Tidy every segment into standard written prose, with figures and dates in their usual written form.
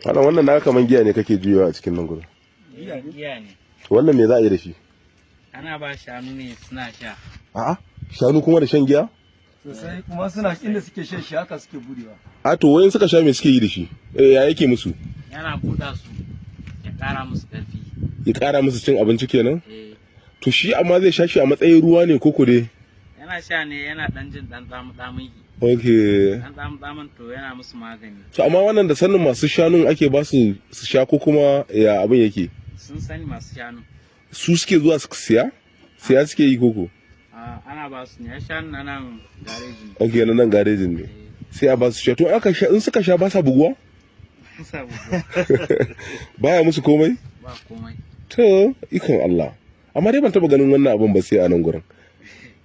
Wannan na kaman giya ne kake juyawa a cikin nan gurin. Giya ne. Wannan me za a yi da shi? Ana ba shanu ne suna sha. A'a, shanu kuma da shan giya? Sosai kuma, suna inda suke shan shi haka suke budewa. A to, wayan suka sha, me suke yi da shi? Eh, ya yake musu? Yana buɗa su, ya ƙara musu ƙarfi. Ya ƙara musu cin abinci kenan? Eh. To shi amma zai sha shi a matsayin ruwa ne koko dai? Yana sha ne, yana ɗan jin ɗan tsamu tsamin shi. Ɗan tsamu tsamin, to yana musu magani. To amma wannan da sanin masu shanun ake ba su su sha, ko kuma ya abin yake? Sun sani masu shanu. Su suke zuwa su siya? Siya suke yi koko? A, ana ba su ne, ya shanu na nan gareji. Okay, na nan garejin ne. Sai a ba su sha. To aka sha, in suka sha ba sa buguwa? Saboda Baya musu komai? Ba komai. To, ikon Allah. Amma dai ban taba ganin wannan abin ba sai a nan gurin.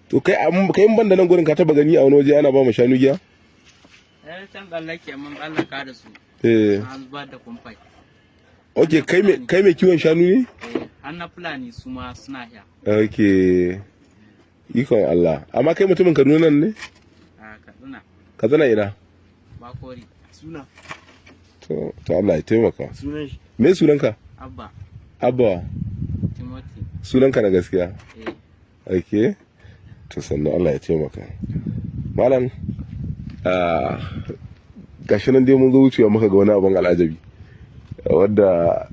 To kai in ban da nan gurin, ka taba gani a wani waje ana ba mu shanu giya? Eh, can tsallake mun tsallaka da su. An zubar da kumfai. Okay, kai mai kiwon shanu ne? Eh, har na Fulani su ma suna sha. Okay. Ikon Allah. Amma kai mutumin Kaduna nan ne? A Katsina. Katsina ina? Bakori. Suna. To Allah ya taimaka. Sunan shi. Me sunanka? Abba. Abba. Timothy. Sunanka na gaskiya? Eh. Okay. To sannan Allah ya taimaka. Malam, ah, gashi nan dai mun zo wucewa muka ga wani abin al'ajabi. Wadda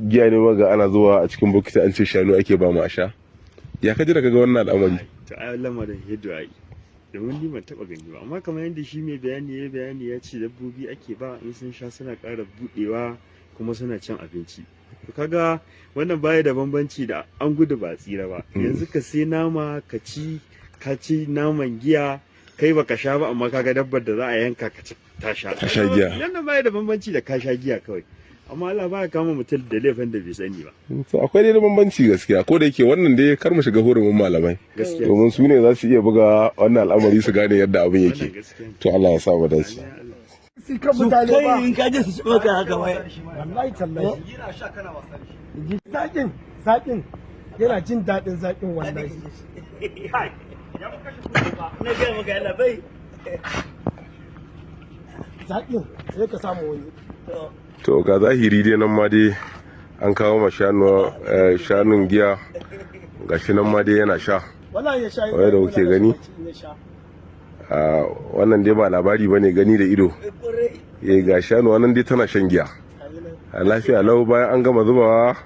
giya ne muka ga ana zuwa a cikin bokiti, an ce shanu ake ba mu a sha. Ya ka ji da kaga wannan al'amari? To ai lamarin yadda ai domin ni ban taba gani ba, amma kamar yadda shi mai bayani ya bayani, ya ce dabbobi ake ba, in sun sha suna ƙara budewa kuma suna cin abinci. To kaga wannan baya da bambanci da an gudu ba tsira ba. Yanzu ka sai nama ka ci, ka ci naman giya, kai baka sha ba, amma kaga dabbar da za a yanka ka ci ta sha. Ta sha giya. Wannan baya da bambanci da ka sha giya kawai, amma Allah baya kama mutum da laifin da bai sani ba. To akwai dai bambanci gaskiya, ko da yake wannan dai kar mu shiga hurumin malamai. Gaskiya. Domin su ne za su iya buga wannan al'amari su gane yadda abin Wannan yake. gaskiya ne. To Allah ya sa mu dace. Su kan Su mutane ba. kai in ka je su ci maka haka wai. Wallahi tallahi. Yana sha kana wasa da shi. Zaƙin, zaƙin yana jin daɗin zaƙin wallahi. Na gaya maka yalla bai. Zaƙin sai ka samu wani. To ga zahiri dai nan ma dai an kawo ma shanun giya, gashi nan ma dai yana sha. Wallahi ya sha. Wai da kuke gani? Ya sha. Ah, wannan dai ba labari bane, gani da ido. Eh, ga shanu wannan dai tana shan giya. Gayi nan. A lafiya lau bayan an gama zubawa.